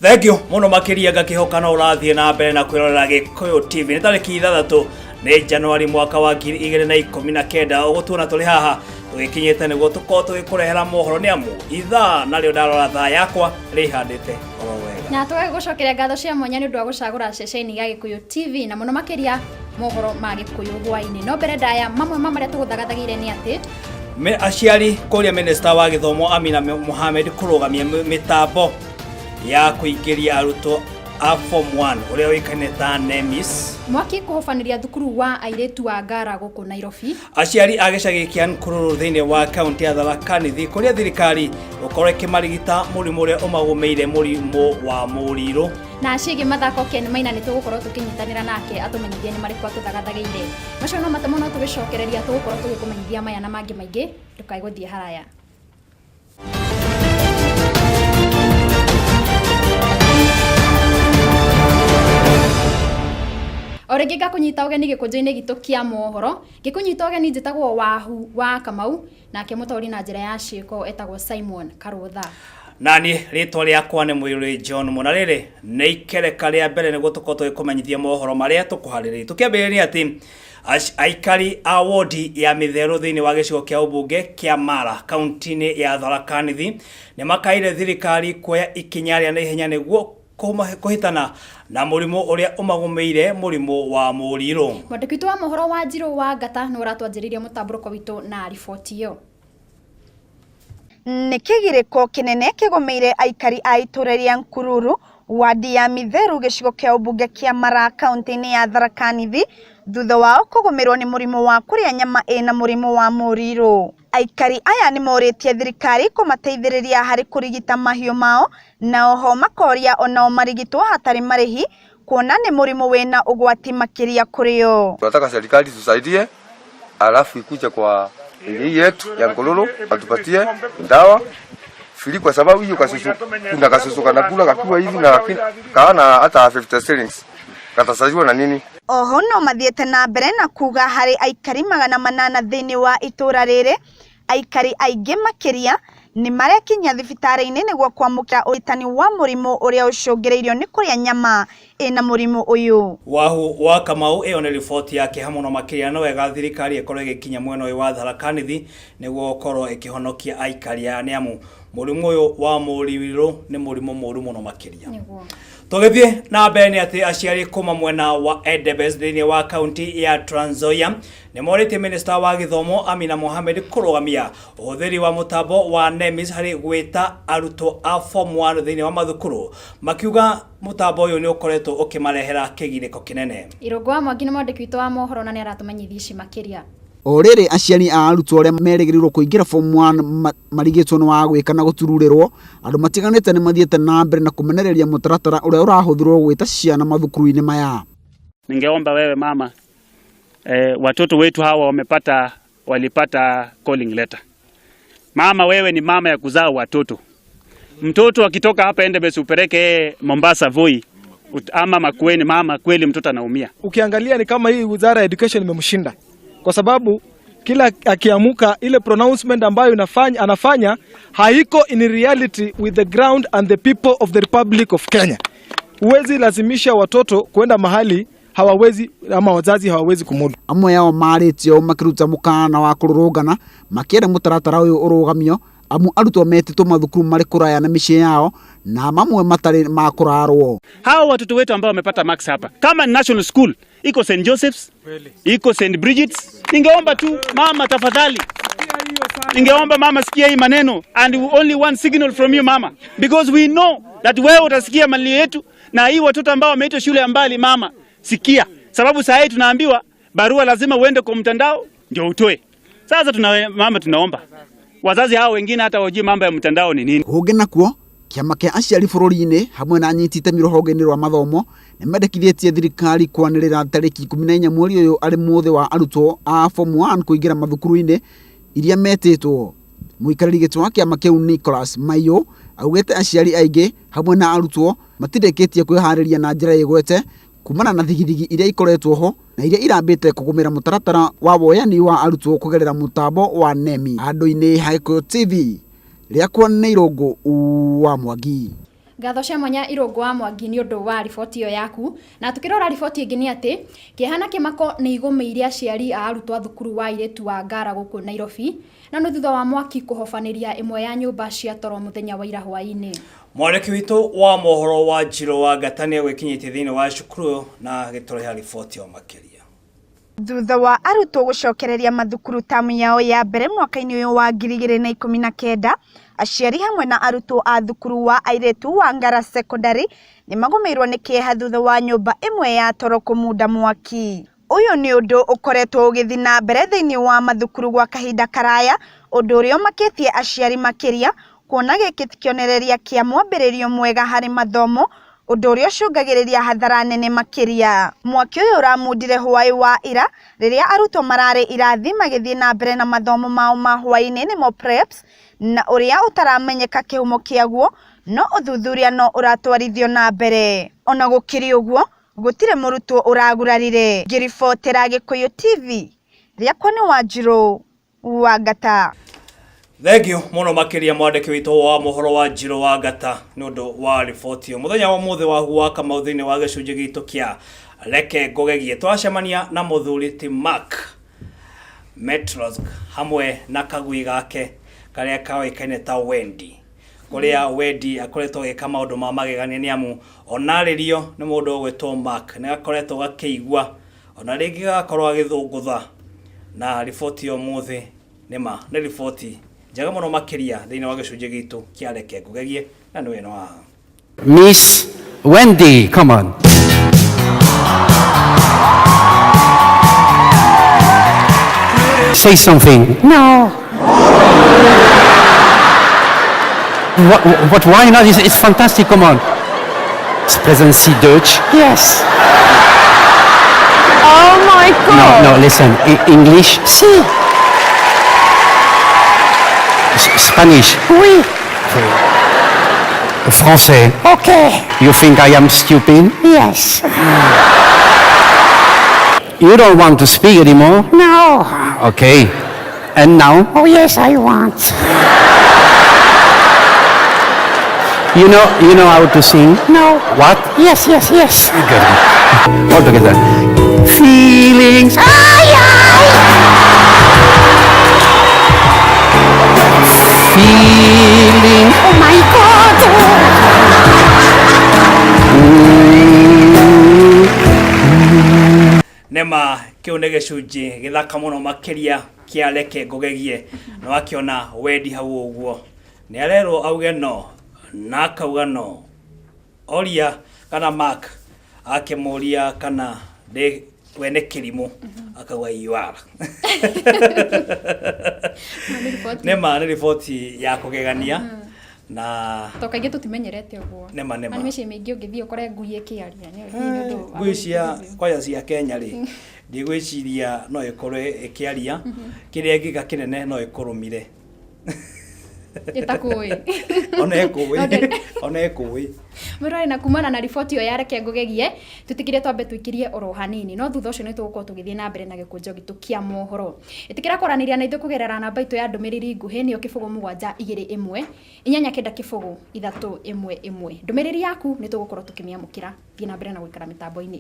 Thank you mũno makĩria. Ngakĩhoka no ũrathiĩ na mbere na kwĩrorera Gĩkũyũ TV. Nĩ tarĩki 6 nĩ Januari mwaka wa 2019. Ũgũtuona tũrĩ haha tũgĩkinyĩte nĩguo tũkorwo tũgĩkũrehera mohoro, nĩ amu ithaa narĩo ndarora thaa yakwa rĩhandĩte oro wega. Na tũgagĩgũcokeria ngatho cia mwanya nĩ ũndũ wa gũcagũra ceceni ya Gĩkũyũ TV, na mũno makĩria mohoro ma Gĩkũyũ hwainĩ. No mbere ndaya, mamwe ma marĩa tũgũthagathagĩire nĩ atĩ Aciari kũria minista wa gĩthomo Amina Mohamed kũrũgamia mĩtambo ya kũingĩria arutwo a form 1 ũrĩa ũĩkaine ta NEMIS. Mwaki kũhobanĩria thukuru wa airĩtu wa Ngara gũkũ Nairobi. Aciari a gĩcagi kĩa Nkururu thĩinĩ wa kaunti ya Tharaka Nithi kũrĩa thirikari gũkorwo ĩkĩmarigita mũrimũ ũrĩa ũmagũmĩire, mũrimũ wa mũrirũ. Na ciĩgiĩ mathako, Ken Maina nĩ tũgũkorwo tũkĩnyitanĩra nake atũmenyithie nĩ marĩkũ atũthagathagĩire. Macio no matemo, no tũgĩcokereria tũgũkorwo tũgĩkũmenyithia maya na mangĩ maingĩ. Ndũkae gũthiĩ haraya. O rĩngĩ ngakũnyita ũgeni gĩkũnjo-inĩ gitũ kĩa mohoro. Ngĩkũnyita ũgeni, njĩtagwo Wahu wa Kamau, nake mũtaũri na njĩra ya ciĩko etagwo Simon Karũtha. Nani rĩtwa rĩakwa nĩ Mũirũrĩ John Mũna. Rĩrĩ nĩ ikereka rĩa mbere nĩguo tũkorwo tũgĩkũmenyithia mohoro marĩa tũkũharĩrĩirie. Tũkĩambĩrĩria atĩ aikari a wodi ya Mĩtherũ thĩinĩ wa gĩcigo kĩa ũmbunge kĩa Mara kaunti-inĩ ya Tharaka Nithi nĩ makaire thirikari kuoya ikinya rĩa naihenya nĩguo kũhĩtana na mũrimũ ũrĩa ũmagũmĩire, mũrimũ wa mũrirũ. Mwandĩki witũ wa mohoro wa Njirũ wa Ngata nĩ ũratwanjĩrĩirie mũtambũrũko witũ na riboti ĩyo. Nĩ kĩgirĩko kĩnene kĩgũmĩire aikari a itũra rĩa Nkururu, wadi ya Mitheru, gĩcigo kĩa ũmbunge kĩa Mara, kaunti-inĩ ya Tharaka Nithi, thutha wao kũgũmĩrwo nĩ mũrimũ wa kũrĩa nyama ĩna mũrimũ wa mũrirũ. Aikari aya nĩ morĩtie thirikari kũmateithĩrĩria harĩ kũrigita mahiũ mao, na oho makoria onao marigitwo hatarĩ marĩhi, kuona nĩ mũrimũ wĩna ũgwati makĩria kũrĩ o. Tunataka serikali tusaidie, alafu ikuje kwa hii yetu ya Nkururu atupatie dawa free, kwa sababu hiyo kasusu, kuna kasusu kanakula kakiwa hivi na kaana hata 50 shillings katasaidiwa na nini? Oho no mathiĩte na mbere na kuga harĩ aikari 800 thĩinĩ wa itũra rĩrĩ, aikari aingĩ makĩria nĩ marekinyia thibitarĩ-inĩ nĩguo kwamũkĩra ũrigitani wa mũrimũ ũrĩa ũcũngĩrĩirio nĩ kũrĩa nyama ĩna mũrimũ ũyũ. Wahu wa Kamau, ĩyo nĩ riboti ya kĩeha mũno makĩria. No wega thirikari ĩkorwo ĩgĩkinya mwena ũyũ wa Tharaka Nithi nĩguo gũkorwo ĩkĩhonokia aikari aya, nĩ amu mũrimũ ũyũ wa mũrirũ nĩ mũrimũ mũru mũno makĩria. Tũgĩthiĩ na mbere nĩ atĩ aciari kuma mwena wa Endebess thĩinĩ wa kaunti ya Trans Nzoia nĩ morĩtie minista wa gĩthomo Amina Mohamed kũrũgamia ũhũthĩri wa mũtambo wa NEMIS harĩ gwĩta arutwo a form 1 thĩinĩ wa mathukuru, makiuga mũtambo ũyũ nĩ ũkoretwo ũkĩmarehera kĩgirĩko kĩnene. Irũngũ wa Mwangi nĩ mwandĩki witũ wa mohoro na nĩ aratũmenyithia ici makĩria. O rĩrĩ aciari a arutwo arĩa merĩgĩrĩirwo kũingĩra form 1 marigĩtwo nĩ wa gwĩka na gũtururĩrwo, andũ matiganĩte nĩ mathiĩte na mbere na kũmenereria mũtaratara ũrĩa ũrahũthĩrwo gwĩta ciana mathukuru-inĩ maya. Ningeomba wewe mama, watoto wetu hawa walipata calling letter. Mama, wewe ni mama ya kuzaa watoto. Mtoto akitoka hapa Endebess upeleke Mombasa Voi ama Makueni, mama, kweli mtoto anaumia. Ukiangalia ni kama hii wizara ya education imemshinda, kwa sababu kila akiamuka ile pronouncement ambayo anafanya haiko in reality with the ground and the people of the Republic of Kenya. Huwezi lazimisha watoto kwenda mahali hawawezi ama wazazi hawawezi kumudu. Amwe ao marĩtie ũũ makĩruta mũkana wa kũrũrũngana makĩenda mũtaratara ũyũ ũrũgamio, amu arutwo metĩtwo mathukuru marĩ kũraya na mĩciĩ yao na mamwe matarĩ ma kũrarwo. Hawa watoto wetu ambao wamepata marks hapa, kama national school iko St Joseph's, iko St Bridget's, ningeomba tu mama, tafadhali, ningeomba mama, sikia hii maneno, and we only one signal from you mama, because we know that wewe utasikia malio yetu, na hii watoto ambao wameitwa shule ya mbali, mama, sikia, sababu saa hii tunaambiwa barua lazima uende kwa mtandao ndio utoe. Sasa mama, tunaomba wazazi hao wengine hata wajui mambo ya mtandao ni nini. Kũngĩ nakuo, kĩama kĩa aciari bũrũri-inĩ hamwe na anyiti itemi rũhonge-inĩ rwa mathomo nĩ mendekithĩtie thirikari kwanĩrĩra tarĩki 14 mweri ũyũ arĩ mũthĩ wa arutwo a form 1 kũingĩra mathukuru-inĩ iria metĩtwo. Mũikarĩri gĩtĩ wa kĩama kĩu Nicholas Maiyo augĩte aciari aingĩ hamwe na arutwo matirĩkĩtie kwĩharĩria na njĩra ĩgwete kumana na thigithigi iria ikoretwo ho na iria irambĩte kũgũmĩra mũtaratara wa woyani wa arutwo kũgerera mũtambo wa NEMI. Andũ-inĩ ha Gĩkũyũ TV, rĩakwa nĩ Irũngũ wa Mwangi. Ngatho cia mwanya Irũngũ wa Mwangi nĩ ũndũ wa riboti ĩyo yaku. Na tũkĩrora riboti ĩngĩ nĩ atĩ kĩeha na kĩmako nĩ igũmĩire aciari a arutwo a thukuru wa airĩtu wa Ngara gũkũ Nairobi, na nĩ thutha wa mwaki kũhobanĩria ĩmwe ya nyũmba cia toro mũthenya wa ira hwaĩ-inĩ. Mwandĩki witũ wa mohoro wa Njirũ wa Ngata nĩ egwĩkinyĩtie thĩinĩ wa cukuru ĩyo na agĩtũreha riboti ĩyo makĩria. Thutha wa arutwo gũcokereria mathukuru tamu yao ya mbere mwaka-inĩ ũyũ wa 2019, aciari hamwe na arutwo a thukuru wa airĩtu wa Ngara Secondary nĩmagũmĩirwo nĩ kĩeha thutha wa nyũmba ĩmwe ya toro kũmunda mwaki. Ũyũ nĩ ũndũ ũkoretwo ũgĩthiĩ na mbere thĩinĩ wa mathukuru gwa kahinda karaya, ũndũ ũrĩa ũmakĩtie aciari makĩria kuona gĩkĩ ti kĩonereria kĩa mwambĩrĩrio mwega harĩ mathomo, ũndũ ũrĩa ũcũngagĩrĩria hathara nene makĩria. Mwaki ũyũ ũramundire hwaĩ wa ira rĩrĩa arutwo mararĩ irathi magĩthiĩ na mbere na mathomo mao ma hwaĩ-inĩ nĩmo preps, na ũrĩa ũtaramenyeka kĩhumo kĩaguo, no ũthuthuria no ũratwarithio na mbere. Ona gũkĩrĩ ũguo, gũtirĩ mũrutwo ũragurarire. Ngĩribotera Gĩkũyũ TV, rĩakwa nĩ Wanjirũ wa Ngata. Thengiũ mũno makĩria mwandĩki witũ wa mohoro wa Njirũ wa Ngata nĩ ũndũ wa riboti ĩyo. Mũthenya wa ũmũthĩ wa wa Kamau thĩinĩ wa gĩcunjĩ gitũ kĩa Reke Ngũgegie twacemania na mũthuri ti Mark Metrosk hamwe na kagui gake karĩa kaoĩkaine ta Wendy kũrĩa Wendy akoretwo agĩka maũndũ ma magegania nĩ amu onarĩrio nĩ mũndũ ũgwĩtwo Mark nĩ gakoretwo gakĩigua ona rĩngĩ gagakorwo agĩthũngũtha na riboti ya ũmũthĩ nĩ ma nĩ riboti njega mũno makĩria thĩinĩ wa gĩcunjĩ gitũ kĩa Reke Ngũgegie na nĩwe no haha. Miss Wendy, come on. Say something. No. What, but why not? It's fantastic, come on. Sprechen Sie Deutsch? Yes. Oh my God. No, no, listen. English? Si. Spanish? Oui. Français? Okay. You think I am stupid? Yes. You don't want to speak anymore? No. Okay. And now? Oh yes, I want. You know how to sing? No. What? Yes, yes, yes. Good. All together. Feelings. Ay, ay. Feeling. Oh my God. Nema kĩu nĩ gĩcunjĩ gĩthaka mũno makĩria kĩa Reke Ngũgegie. Na wakĩona Wendi hau ũguo nĩ arerwo auge no na akauga no. Oria kana Mark akĩmũria kana ndĩ we nĩ kĩrimũ akauga you are. Nĩma nĩ riboti ya kũgegania na to kaingĩ tũtimenyerete ũguo. Nĩma, nĩma. Na nĩ mĩciĩ mĩingĩ ũngĩthiĩ ũkore ngui ĩkĩaria. Nĩ ũndũ wa Ngui cia kwanja cia Kenya rĩ, ndigwĩciria no ĩkorwo ĩkĩaria, kĩrĩa ĩngĩka kĩnene no ĩkũrũmire. Ĩtakũĩ. Ona ĩkũĩ. Ona ĩkũĩ. Mwĩrore na kumana na riboti ĩyo ya Reke Ngũgegie, twĩtĩkĩre twambe tũikĩrie oro hanini, no thutha ũcio nĩ tũgũkorwo tũgĩthiĩ na mbere na gĩkũnjo gitũ kĩa mohoro. Ĩtĩkĩra kwaranĩria na ithuĩ kũgerera namba itũ ya ndũmĩrĩri nguhĩ, nĩyo kĩbũgũ mũgwanja igĩrĩ ĩmwe, inyanya kenda kĩbũgũ ithatũ ĩmwe ĩmwe. Ndũmĩrĩri yaku nĩ tũgũkorwo tũkĩmĩamũkĩra. Thiĩ na mbere na gũikara mĩtambo-inĩ.